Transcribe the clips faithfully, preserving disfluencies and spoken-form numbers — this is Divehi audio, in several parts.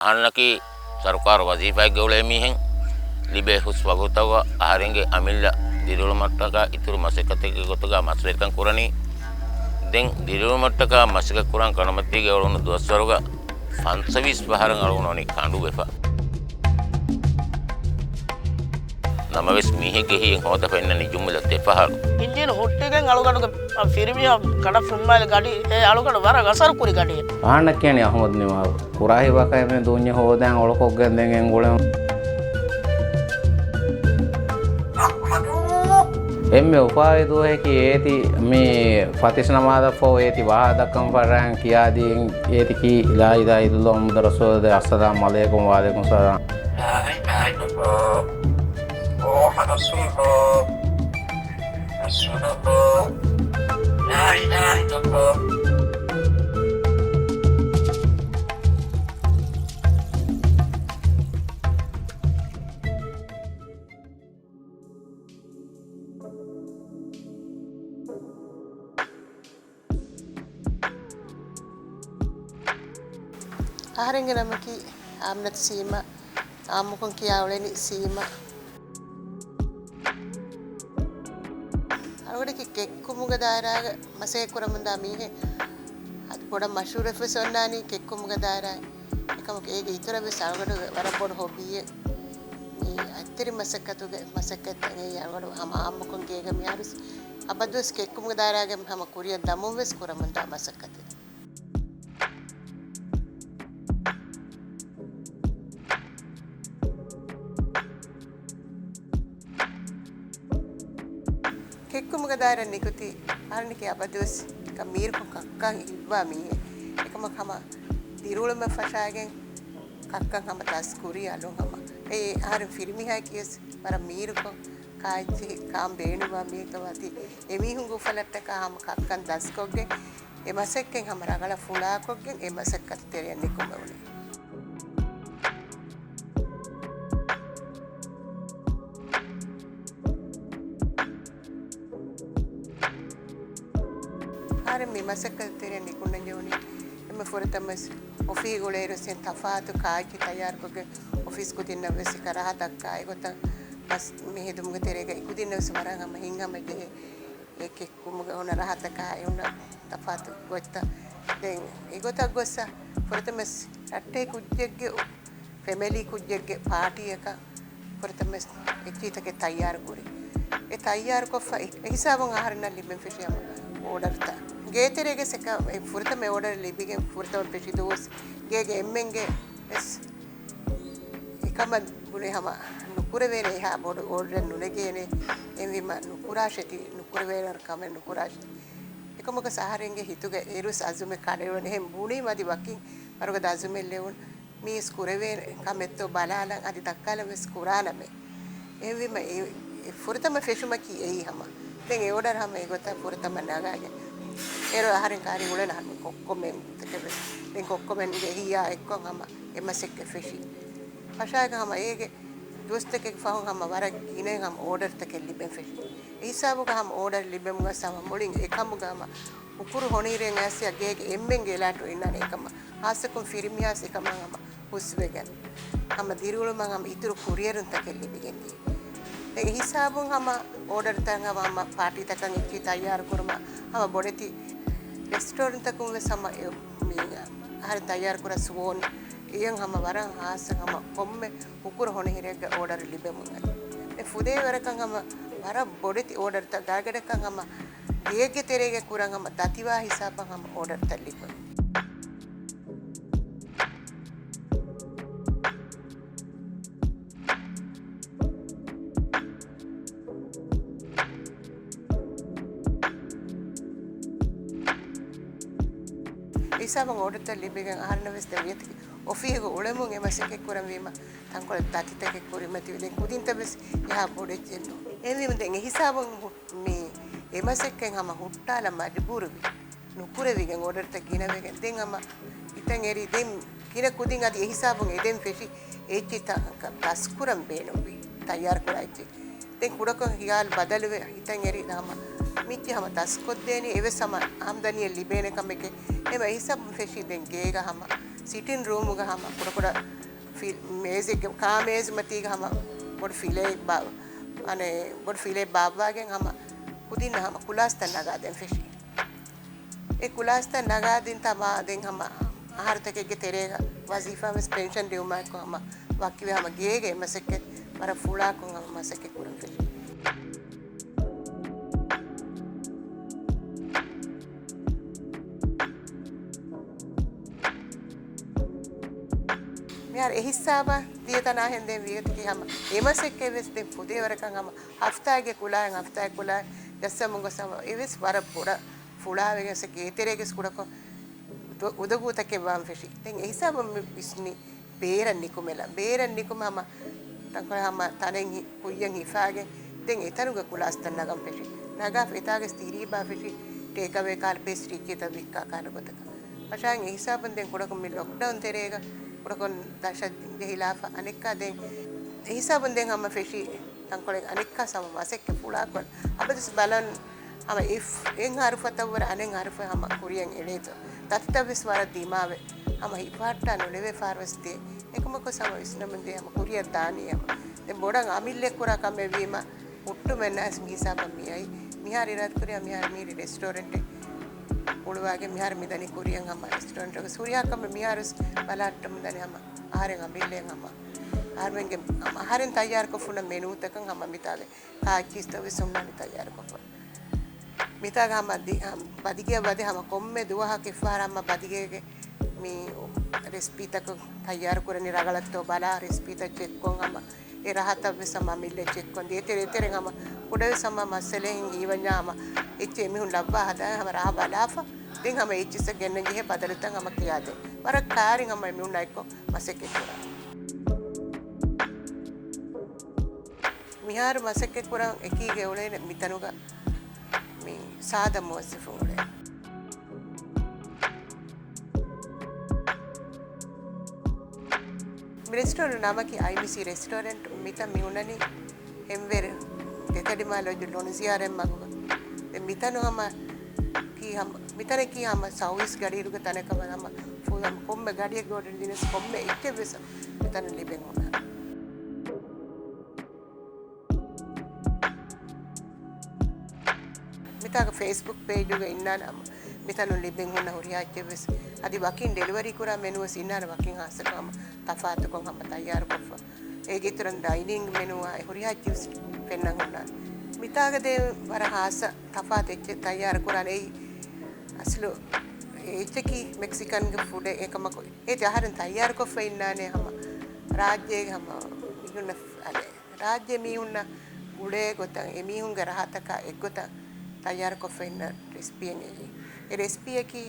އަހަންނަކީ ސަރުކާރު ވަޒީފާއެއްގަ އުޅޭ މީހެއް. ލިބޭ ހުސް ވަގުތުތަކުގަ އަހަރެންގެ އަމިއްލަ ދިރިއުޅުމަށްޓަކާ އިތުރު މަސައްކަތެއްގެ ގޮތުގަ މަސްވެރިކަން ކުރަނީ. ދެން ދިރިއުޅުމަށްޓަކާ މަސައްކަތް ކުރަން ކަނޑުމަތީގަ އުޅުނު ދުވަސްވަރުގަ ފަންސަވީސް ފަހަރަށް އަޅުގަނޑު ވަނީ ކަނޑުވެފަ. ނަމަވެސް މީހެއްގެ ހިތް ހޯދަފަ އިންނަނީ ޖުމްލަ ދެފަހަރު. އިންޖީނު ހުއްޓިގެން އަޅުގަނޑުގެ ފިރިމީހާ ކަނޑަށް ފުންމާލި ގަޑި، އެ އަޅުގަނޑު ވަރަށް އަސަރު ކުރި ގަޑިއެއް. އަހަންނަށް ކިޔަނީ އަޙްމަދު ނިމާލު. ކުރާހި ވަކައެމެ ދޫންޏެއް ހޯދަން އޮޅުކޮށްގެން ދެން އެނގުޅެން. އެންމެ އުފާވި ދުވަހަކީ އޭތި މި ފަތިސް ނަމާދަށްފަހު އޭތި ބަހާ ދައްކަން ފަށާން ކިޔާދީން އޭތި ކީ ލާ އިލާހަ އިއްލައްލާހު މުޙައްމަދު ރަސޫލު އައްސަލާމު ޢަލައިކުމް ވަޢަލައިކުމް ސަލާމް. އަހަރެންގެ ނަމަކީ އާމިނަތު ސީމާ، އާއްމުކޮށް ކިޔާ އުޅެނީ ސީމާ. އަޅުގަނޑަކީ ކެއްކުމުގެ ދާއިރާގަ މަސައްކަތް ކުރަމުންދާ މީހެއް. އަދި ބޮޑަށް މަޝްހޫރެއްވެސް އޮންނާނީ ކެއްކުމުގެ ދާއިރާއިން. އެކަމަކު އޭގެ އިތުރަށްވެސް އަޅުގަނޑުގެ ވަރަށް ބޮޑު ހޮބީއެއް. މި އަތްތެރި މަސައްކަތުގެ މަސައްކަތްތައް އެއީ އަޅުގަނޑު ހަމަ އާއްމުކޮށް ގޭގަ މިހާރުވެސް އަބަދުވެސް ކެއްކުމުގެ ދާއިރާގެ ހަމަ ކުރިއަށް ދަމުންވެސް ކުރަމުންދާ މަސައްކަތެއް. ކެއްކުމުގެ ދާއިރާ ނިކުތީ އަހަރެންނަކީ އަބަދުވެސް މީރުކޮށް ކައްކަން ހިއްވާ މީހެއް. އެކަމަކު ހަމަ ދިރިއުޅުމަށް ފަށާގެން ކައްކަން ހަމަ ދަސް ކުރި އަލުން ހަމަ. އެ އަހަރެން ފިރިމީހާއަކީވެސް ވަރަށް މީރުކޮށް ކާއެއްޗެހި ކާން ބޭނުންވާ މީހެއް ކަމަށް އަދި އެމީހުންގެ އުފަލަށްޓަކާ ހަމަ ކައްކަން ދަސްކޮށްގެން އެ މަސައްކަތް ހަމަ ރަނގަޅަށް ފުޅާކޮށްގެން އެ މަސައްކަތު ތެރެއަށް ނިކުމެވުނީ. އަހަރެން މި މަސައްކަތު ތެރެއަށް ނިކުންނަން ޖެހުނީ އެންމެ ފުރަތަމަވެސް އޮފީހުގަ އުޅޭއިރު ވެސް ތަފާތު ކާއެއްޗެއް ތައްޔާރުކޮށްގެން އޮފީސް ކުދިންނަށް ވެސް އެކަން ރަހަ ދައްކާ އެގޮތަށް މަސް މި ހެދުމުގެ ތެރޭގަ އެ ކުދިންނަށް ވެސް ވަރަށް ހަމަ ހިތްހަމަ ޖެހޭ އެ ކެއްކުމުގެ ހުނަރު ރަހަތަކާ އެ ހުނަ ތަފާތު ގޮތްތައް. ދެން އެގޮތަށް ގޮއްސަ ފުރަތަމަވެސް ރައްޓެހި ކުއްޖެއްގެ އު-، ފެމެލީ ކުއްޖެއްގެ ޕާޓީއަކަށް ފުރަތަމަވެސް އެއްޗިހިތަކެއް ތައްޔާރު ކުރި. އެ ތައްޔާރުކޮށްފަ އެ ހިސާބުން އަހަރެންނަށް ލިބެން ފެށި ހަމަ އޯޑަރުތައް. ގޭތެރޭގެ ސެކަ-، އެ ފުރަތަމަ އޯޑަރ ލިބިގެން ފުރަތަމަ ފެށި ދުވަސް ގޭގެ އެންމެންގެ ވެސް އެކަމަށް ބުނެ ހަމަ ނުކުރެވޭނެ އެހާ ބޮޑު އޯޑަރެއް ނުނެގޭނެ. އެހެންވީމަ ނުކުރާށޭތީ، ނުކުރެވޭނެ ކަމެއް ނުކުރާށޭ. އެކަމަކު އަހަރެންގެ ހިތުގަ އޭރުވެސް އަޒުމެއް ކަޑައެޅުނު. އެހެން ބުނީމަ އަދި ވަކިން ވަރުގަދަ އަޒުމެއް ލެވުނު. މީސް ކުރެވޭނެ ކަމެއްތޯ ބަލާލަން އަދި ދައްކާލަން ވެސް ކުރާނަމޭ. އެހެންވީމަ އެ، އެ ފުރަތަމަ ފެށުމަކީ އެއީ ހަމަ. ދެން އެ އޯޑަރ ހަމަ އެގޮތަށް ފުރަތަމަ ނަގާގެން. އޭރު އަހަރެން ކާރި އުޅެން އަހަރެން ކޮއްކޮމެން ތަކެއް ވެސް. ދެން ކޮއްކޮމެންގެ ހިޔާ އެއްކޮށް ހަމަ އެ މަސައްކަތް ފެށީ. ފަށާގެ ހަމަ އޭގެ ދުވަސްތަކެއް ފަހުން ހަމަ ވަރަށް ގިނައިން ހަމަ އޯޑަރުތަކެއް ލިބެން ފެށި. އެ ހިސާބުގަ ހަމަ އޯޑަރު ލިބެމުގަ ހަމަ މުޅިން އެކަމުގަ ހަމަ ހުކުރު ހޮނިހިރެއް އައިސް ގޭގެ އެންމެންގެ އެލާޓު އިންނާނެ އެކަމަށް. ހާއްސަކޮށް ފިރިމީހާސް އެކަމަށް ހަމަ ހުސްވެގެން. ހަމަ ދިރިއުޅުމަށް ހަމަ އިތުރު ކުރިއެރުންތަކެއް ލިބިގެން ދިޔަ. ދެން އެ ހިސާބުން ހަމަ އޯޑަރުތައް ހަމަ ޕާޓީތަކަށް އެއްޗިހި ތައްޔާރު ކުރުމަށް ހަމަ ބޮޑެތި ރެސްޓޯރެންޓްތަކުން ވެސް ހަމަ އެ، މި އަހަރެން ތައްޔާރު ކުރާ ސުވޯން އެޔަށް ހަމަ ވަރަށް ހާއްސަ ހަމަ ކޮންމެ ހުކުރު ހޮނިހިރެއްގެ އޯޑަރު ލިބެމުން އައި. ދެން ފުދޭވަރަކަށް ހަމަ ވަރަށް ބޮޑެތި އޯޑަރުތައް ގާގަޑަކަށް ހަމަ ގޭގެ ތެރޭގަ ކުރަން ހަމަ ދަތިވާ ހިސާބަށް ހަމަ އޯޑަރުތައް ލިބުން. ހިސާބުން އޯޑަރުތައް ލިބިގެން އަހަރެންނަށް ވެސް ދެން ވިޔަތަކީ އޮފީހުގަ އުޅެމުން އެ މަސައްކަތް ކުރަންވީމަ ތަންކޮޅެއް ދަތިތަކެއް ކުރިމަތިވެ. ދެން ކުދިންތައް ވެސް އެހާ ބޮޑެއްޗެއް ނޫން. އެހެންވީމަ ދެން އެ ހިސާބުން މި އެ މަސައްކަތް ހަމަ ހުއްޓާލަން މަޖުބޫރުވި. ނުކުރެވިގެން އޯޑަރުތައް ގިނަވެގެން ދެން ހަމަ ހިތަށް އެރި ދެން ގިނަ ކުދިން އަދި އެ ހިސާބުން އެދެން ފެށި އެއްޗިތައް ދަސްކުރަން ބޭނުންވި ތައްޔާރުކުރާ އެއްޗެއް. ދެން ކުޑަކޮށް ހިޔާލު ބަދަލުވެ ހިތަށް އެރި ހަމަ މިއްޗި ހަމަ ދަސްކޮށްދޭނީ އެވެސް ހަމަ އާމްދަނީއެއް ލިބޭނެ ކަމެކޭ. އެހެންވެ އެ ހިސާބުން ފެށި ދެން ގޭގަ ހަމަ ސިޓިން ރޫމުގަ ހަމަ ކުޑަކުޑަ ފި-، މޭޒެއްގެ ކާ މޭޒުމަތީގަ ހަމަ ބޮޑު ފިލައެއް ބާ-، އަނެއް ބޮޑު ފިލައެއް ބާއްވާގެން ހަމަ ކުދިންނަށް ހަމަ ކުލާސްތައް ނަގާދޭން ފެށި. އެ ކުލާސްތައް ނަގާދިން ތަ މާ ދެން ހަމަ އަހަރުތަކެއްގެ ތެރޭގަ ވަޒީފާ ވެސް ޕެންޝަން ދިއުމާއެކު ހަމަ ވަކިވެ ހަމަ ގޭގެ އެ މަސައްކަތް ވަރަށް ފުޅާކޮށް ހަމަ މަސައްކަތް ކުރަން ފެށި. މިހާރު އެ ހިސާބަށް ދިޔަ ތަނާ ހެންދެން ވީގަތަކީ ހަމަ އެ މަސައްކަތް ވެސް ދެން ފުދޭ ވަރަކަށް ހަމަ ހަފްތާގެ ކުލާއެއް ހަފްތާގެ ކުލާއެއް ޖައްސަމުން ގޮސް ހަމަ އެވެސް ވަރަށް ބޮޑަށް ފުޅާވެގެން ގޭތެރޭގެ ކުޑަކޮށް އުދަގޫތަކެއް ވާން ފެށި. ދެން އެ ހިސާބަށް މި ވިސްނި ބޭރަށް ނިކުމެލަ. ބޭރަށް ނިކުމެ ހަމަ ތަންކޮޅެއް ހަމަ ތަނެއް ހި-، ކުއްޔަށް ހިފާގެން ދެން އެތަނުގަ ކުލާސްތައް ނަގަން ފެށި. ނަގާފަ އެތާގެ ތިރީބާ ފެށި ޓޭކްއަވޭ ކާލަ ޕޭސްޓްރީ ކީތައް ވިއްކާ ކާލަ ގޮތަކަށް. ފަށާއިން އެ ހިސާބުން ދެން ކުޑަކޮށް މި ލޮކްޑައުން ތެރޭގަ ކުޑަކޮށް ދަށަށް ޖެހިލާފަ އަނެއްކާ ދެން އެ ހިސާބުން ދެން ހަމަ ފެށި ތަންކޮޅެއް އަނެއްކާ ހަމަ މަސައްކަތް ފުޅާކޮށް އަބަދުސް ބަލަން ހަމަ އެ އެއް ހަރުފަތައް ވުރެ އަނެއް ހަރުފަ ހަމަ ކުރިޔަށް އެޅޭތޯ. ދަތިތައް ވެސް ވަރަށް ދިމާވެ ހަމަ ހިފަހައްޓާ ނުލެވޭ ފަހަރު ވެސް ދޭ. އެކަމަކު ހަމަ ވިސްނަމުން ދޭ ހަމަ ކުރިޔަށް ދާނީ ހަމަ. ދެން ބޮޑަށް އަމިއްލަ ކުރާ ކަމެއް ވީމަ ހުއްޓުމެއް ނައިސް މި ހިސާބަށް މި އައީ. މިހާރު އިރާދަ ކުރިޔާ މިހާރު މީ ރެސްޓޯރެންޓެއް ހުޅުވާގެން މިހާރު މިދަނީ ކުރިޔަށް ހަމަ ރެސްޓޯރެންޓަކަށް ހުރިހާ ކަމެއް މިހާރު ވެސް ބަލާއްޓަމުން ދަނީ ހަމަ އަހަރެން އަމިއްލައިން ހަމަ އަހަރެންގެ އަހަރެން ތައްޔާރުކޮށްފުނަ މެނޫތަކަށް ހަމަ މިތާގެ ކާއެއްޗިސްތައް ވެސް ހުންނާނެ ތައްޔާރުކޮށްފަ. މިތާގަ ހަމަ ދި-، ހަމަ ބަދިގެއަށް ވަދެ ހަމަ ކޮންމެ ދުވަހަކު އެއްފަހަރަށް ހަމަ ބަދިގޭގެ މި ރެސިޕީތަކު ތައްޔާރު ކުރަނީ ރަނގަޅަށްތޯ ބަލާ ރެސިޕީތައް ޗެކްކޮށް ހަމަ އެ ރަހަތައް ވެސް ހަމަ އަމިއްލަ ޗެކްކޮށް ދޭތެރޭ ތެރެ ހަމަ ކުޑަވެސް ހަމަ މައްސަލައެއް ހީވަންޏާ ހަމަ އެއްޗެއް އެމީހުން ލައްވާ ހަދާ ހަމަ ރަހަ ބަލާފަ ދެން ހަމަ އެއްޗިސް ގެންނަން ޖެހޭ ބަދަލުތައް ހަމަ ކިޔާދޭ. ވަރަށް ކާރިން ހަމަ އެމީހުންނާ އެއްކޮށް މަސައްކަތް ކުރާ. މިހާރު މަސައްކަތް ކުރަން އެކީގަ އުޅޭނެ މިތަނުގަ މި ސާދަ މުވައްޒަފުން އުޅޭ. މި ރެސްޓޯރެންޓް ނަމަކީ އައިމިސީ ރެސްޓޯރެންޓް. މިތަން މި ހުންނަނީ އެންވެރު ދެތަޑިމާ ލޮޖު ލޮނުޒިޔާރެން މަގުގަ. ދެން މިތަނު ހަމަ ކީ ހަމަ، މިތަނަކީ ހަމަ ސައުވީސް ގަޑިއިރުގެ ތަނެއް ކަމަށް ހަމަ ފުލަން ކޮންމެ ގަޑިއެއްގެ އޮޑިނަލް ޖިނަސް ކޮންމެ އެއްޗެއް ވެސް މިތަނުން ލިބެން ހުންނާނެ. މިތާގަ ފޭސްބުކް ޕޭޖުގަ އިންނާނެ ހަމަ މިތަނުން ލިބެން ހުންނަ ހުރިހާ އެއްޗެއް ވެސް. އަދި ވަކިން ޑެލިވަރީ ކުރާ މެނޫ ވެސް އިންނާނެ ވަކިން ހާއްސަކޮށް ހަމަ ތަފާތުކޮށް ހަމަ ތައްޔާރުކޮށްފަ. އޭގެ އިތުރަށް ޑައިނިންގް މެނޫއާ އެ ހުރިހާ އެއްޗެއް ވެސް ފެންނަން ހުންނާނެ. މިތާގަ ދޭ ވަރަށް ހާއްސަ ތަފާތު އެއްޗެއް ތައްޔާރު ކުރާނެ. އެއީ އަސްލު އެއްޗަކީ މެކްސިކަންގެ ފުޑެއް އެކަމަކު އޭތި އަހަރެން ތައްޔާރުކޮށްފަ އިންނާނެ ހަމަ ރާއްޖޭގެ ހަމަ މީހުންނަށް އަނެއް ރާއްޖެ މީހުންނަށް ގުޅޭ ގޮތަށް، އެމީހުންގެ ރަހަތަކާ އެއްގޮތަށް ތައްޔާރުކޮށްފަ އިންނަ ރެސިޕީއެއް އެއީ. އެ ރެސިޕީއަކީ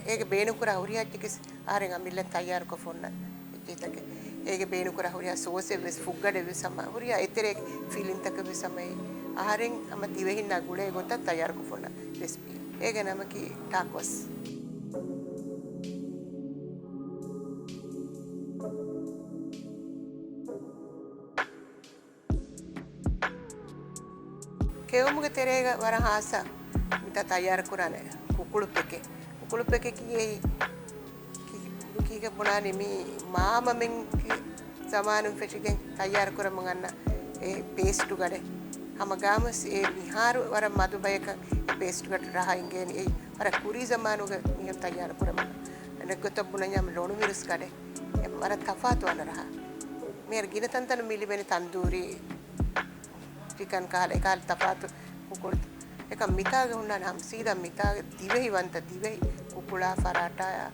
އޭގެ ބޭނުންކުރާ ހުރިހާ އެއްޗެއް އަހަރެން އަމިއްލަ ތައްޔާރުކޮށްފަ އޮންނަ އެއްޗެތަކެއް. އޭގެ ބޭނުންކުރާ ހުރިހާ ސޯސެއް ވެސް ފުއްގަޑެއް ވެސް ހަމަ ހުރިހާ އެތެރޭގެ ފިލިންތަކެއް ވެސް ހަމަ އެއީ. އަހަރެން ހަމަ ދިވެހިންނާ ގުޅޭ ގޮތަށް ތައްޔާރުކޮށްފަ އޮންނަ ރެސިޕީ. އޭގެ ނަމަކީ ޓާކޯސް. ކެއުމުގެ ތެރޭގަ ވަރަށް ހާއްސަ މިތާ ތައްޔާރު ކުރާނެ ކުކުޅު ޕެކެ. ކުކުޅު ޕެކެ ކިޔޭ ކި-، ކީކޭ ބުނާނީ މީ މާމަމެންގެ ޒަމާނުން ފެށިގެން ތައްޔާރު ކުރަމުން އަންނަ އެ ޕޭސްޓު ގަޑެއް. ހަމަ ގާމުސް އެ މިހާރު ވަރަށް މަދު ބަޔަކަށް އެ ޕޭސްޓު ގަޑު ރަހަ އިނގޭނީ. އެއީ ވަރަށް ކުރީ ޒަމާނުގެ މީހުން ތައްޔާރު ކުރަމުން. އަނެއްގޮތަށް ބުނަންޏާ ލޮނުމިރުސް ގަޑެއް. އެ ވަރަށް ތަފާތު ވާނެ ރަހަ. މިހާރު ގިނަ ތަންތަނުން މި ލިބެނީ ތަންދޫރީ ޗިކަން ކަހަލަ އެކަހަލަ ތަފާތު ކުކުޅު. އެކަމް މިތާގަ ހުންނާނެ ހަމަ ސީދާ މިތާގެ ދިވެހި ވަންތަ ދިވެހި ކުކުޅާ ފަރާޓާއާ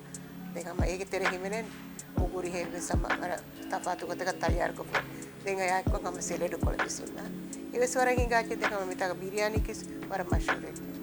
ދެން ހަމަ އޭގެ ތެރޭ ހިމެނޭނެ އުގުރިހެއް ވެސް ހަމަ ވަރަށް ތަފާތު ގޮތަކަށް ތައްޔާރުކޮށްފަ. ދެން އެއާއެއްކޮށް ހަމަ ސެލެޑު ކޮޅެއް ވެސް އިންނާނެ. އެވެސް ވަރަށް ހިނގާ އެއްޗެއް. ދެން ހަމަ މިތާގަ ބިރިޔާނީ ކިސް ވަރަށް މަޝްހޫރު އެއްޗެއް.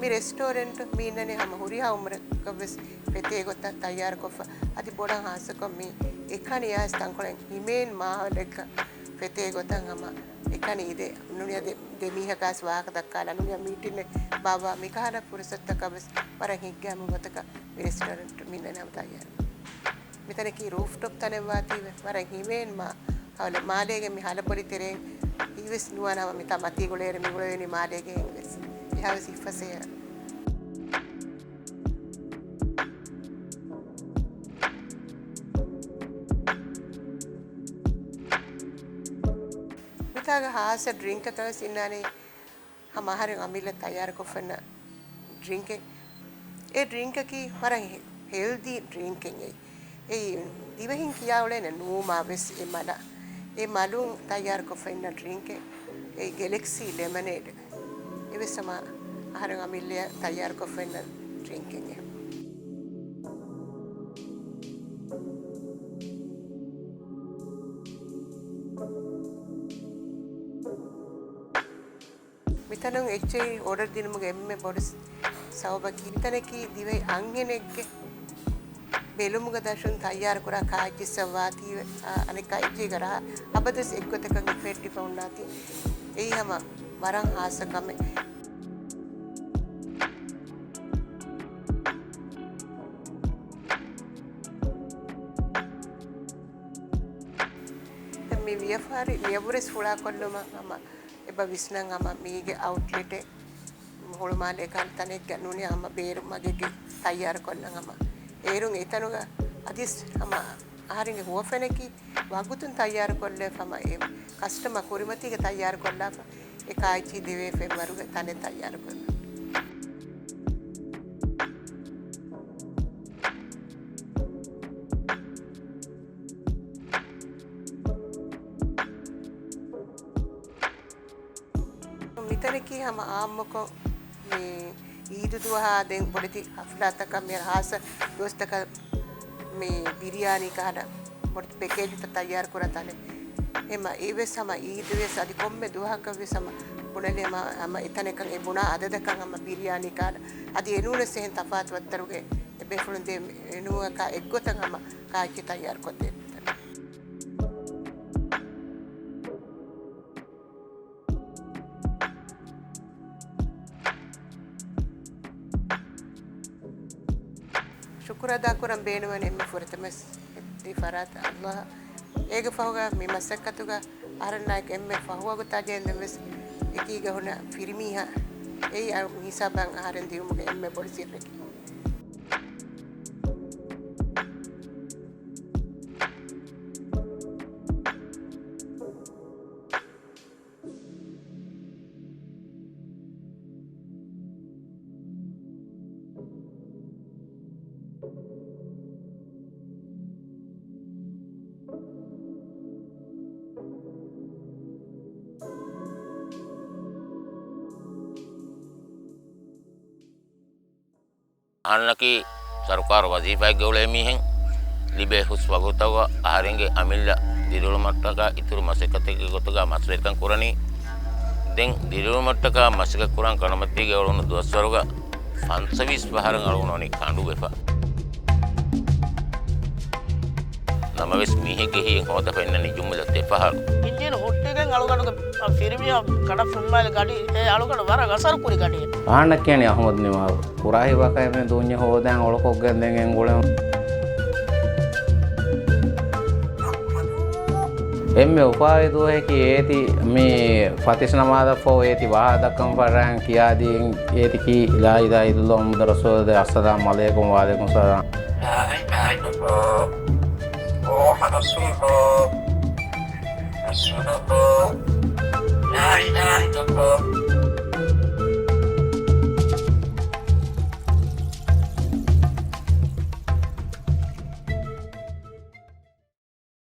މި ރެސްޓޯރެންޓް މި އިންނަނީ ހަމަ ހުރިހާ އުމުރަކަށް ވެސް ފެތޭ ގޮތަށް ތައްޔާރުކޮށްފަ. އަދި ބޮޑަށް ހާއްސަކޮށް މި އެކަނި އައިސް ތަންކޮޅެއް ހިމޭން މާހައުލެއްގަ ފެތޭ ގޮތަށް ހަމަ އެކަނި އިދެ ނޫނީ ދެ، ދެ މީހަކާސް ވާހަކަ ދައްކާލާ ނޫނީ މީޓިން ބާއްވާ މިކަހަލަ ފުރުސަތުތަކަށް ވެސް ވަރަށް ހިތްގައިމު ގޮތަކަށް މި ރެސްޓޯރެންޓް މި ނަން ހަމަ ތައްޔާރު. މިތަނަކީ ރޫފްޓޮޕް ތަނެއް ވާތީވެ ވަރަށް ހިމޭން މާ ހަ-، މާލޭގެ މި ހަލަބޮލި ތެރެއިން ހީވެސް ނުވާނަމަ މިތާ މަތީގުޅޭރެ މި އުޅެވެނީ މާލޭގެ ހެން ވެސް. އެހާވެސް އިފަސޭ. މިތާގަ ހާއްސަ ޑްރިންކަކަށް ވެސް އިންނާނެ. ހަމަ އަހަރެން އަމިއްލަ ތައްޔާރުކޮށްފައިންނަ ޑްރިންކެއް. އެ ޑްރިންކަކީ ވަރަށް ހެ-، ހެލްދީ ޑްރިންކެއް އެއީ. އެއީ ދިވެހިން ކިޔާ އުޅޭނެ ނޫމާ ވެސް އެ މަލަށް. އެ މަލުން ތައްޔާރުކޮށްފައިންނަ ޑްރިންކެއް. އެ ގެލެކްސީ ލެމަނޭޑް. އެވެސް ހަމަ އަހަރެން އަމިއްލަ ތައްޔާރުކޮށްފައިންނަ ޑްރިންކެއް އެ. މިތަނުން އެއްޗެހި އޯޑަރު ދިނުމުގެ އެންމެ ބޮޑު ސަބަބަކީ، މިތަނަކީ ދިވެހި އަންހެނެއްގެ ބެލުމުގަ ދަށުން ތައްޔާރުކުރާ ކާއެއްޗިއްސަށް ވާތީވެ، އާ، އަނެއްކާ އެއްޗެހިގަ ރާ އަބަދުވެސް އެއްގޮތަކަށް އުފެއްޓިފަ ހުންނާތީ، އެއީ ހަމަ ވަރަށް ހާއްސަ ކަމެއް. ދެން މި ވިޔަފާރި މިޔަށްވުރެސް ފުޅާކޮށްލުމަށް ހަމަ އެބަ ވިސްނަން ހަމަ މީގެ އައުޓްލެޓެއް ހުޅުމާލޭ ކަހަލަ ތަނެއްގަ ނޫނީ ހަމަ ބޭރު މަގެއްގެ ތައްޔާރުކޮށްލަން ހަމަ. އޭރުން އެތަނުގަ އަދިސް ހަމަ އަހަރެންގެ ހުވަފެނަކީ ވަގުތުން ތައްޔާރުކޮށްލެވިފަ ހަމަ އެ ކަސްޓަމަ ކުރިމަތީގަ ތައްޔާރުކޮށްލާފަ އެ ކާއެއްޗިހި ދެވޭ ފެންވަރުގެ ތަނެއް ތައްޔާރުކޮށްލާ. މިތަނަކީ ހަމަ އާއްމުކޮށް މި އީދު ދުވަހާ ދެން ބޮޑެތި ހަފްލާތަކަށް މި ހާއްސަ ދުވަސްތަކަށް މި ބިރިޔާނީ ކަހަލަ ބޮޑެތި ޕެކޭޖުތައް ތައްޔާރު ކުރާ ތަނެއް. ހަމަ އެވެސް ހަމަ އީދުވެސް އަދި ކޮންމެ ދުވަހަކަށްވެސް ހަމަ ބުނެލޭ ހަމަ އެތަނަކަށް އެ ބުނާ އަދަދަކަށް ހަމަ ބިރިޔާނީ ކަހަލަ އަދި އެނޫނެސް އެހެން ތަފާތު ވައްތަރުގެ އެ ބޭފުޅުން ދޭ އެނޫނަކާ އެއްގޮތަށް ހަމަ ކާއެއްޗި ތައްޔާރު ކޮށްދޭ. ޝުކުރު އަދާ ކުރަން ބޭނުންވަނީ އެންމެ ފުރަތަމަ އެއް ފަރާތަށް އައްލާހަށް. އޭގެ ފަހުގަ މި މަސައްކަތުގަ އަހަރެންނާއެކު އެންމެ ފަހުވަގުތާ ޖެހެން ދެން ވެސް އެކީގަ ހުންނަ ފިރިމީހާ އެއީ އަ-، ހިސާބަށް އަހަރެން ދިއުމުގެ އެންމެ ބޮޑު ސިއްރަކީ. އަހަންނަކީ ސަރުކާރު ވަޒީފާއެއްގަ އުޅޭ މީހެއް. ލިބޭ ހުސް ވަގުތަކުގަ އަހަރެންގެ އަމިއްލަ ދިރިއުޅުމަށްޓަކާ އިތުރު މަސައްކަތެއްގެ ގޮތުގަ މަސްވެރިކަން ކުރަނީ. ދެން ދިރިއުޅުމަށްޓަކާ މަސައްކަތް ކުރަން ކަނޑުމަތީގަ އުޅުނު ދުވަސްވަރުގަ ފަންސަވީސް ފަހަރަށް އަޅުގަނޑު ވަނީ ކަނޑުވެފަ. ނަމަވެސް މީހެއްގެ ހިތް ހޯދަފަ އިންނަނީ ޖުމުލަ ދެފަހަރު. އިންޖީނު ހުއްޓިގެން އަޅުގަނޑުގެ ފިރިމީހާ ކަނޑަށް ފުންމާލި ގަޑި، އެ އަޅުގަނޑު ވަރަށް އަސަރު ކުރި ގަޑިއެއް. އަހަންނަށް ކިޔަނީ އަޙްމަދު ނިމާލު. ކުރާ ހިބަކަށް އެންމެ ދޫންޏެއް ހޯދަން އޮޅުކޮށްގެން ދެން ގެންގުޅެމު. އެންމެ އުފާވި ދުވަހަކީ އޭތި މި ފަތިސް ނަމާދަށްފަހު އޭތި ވާހަކަ ދައްކަން ފަށާން ކިޔާދީ އޭތި ކީ ލާ އިލާހަ އިއްލައްލާހު މުޙައްމަދު ރަސޫލު އައްސަލާމު ޢަލައިކުމް ވަޢަލައިކުމް ސަލާމް. ލާ އިލާހަ އިއްލައްލާހު މުޙައްމަދު ރަސޫލު ރަސޫލު ލާ އިލާހަ އިއްލައްލާހު.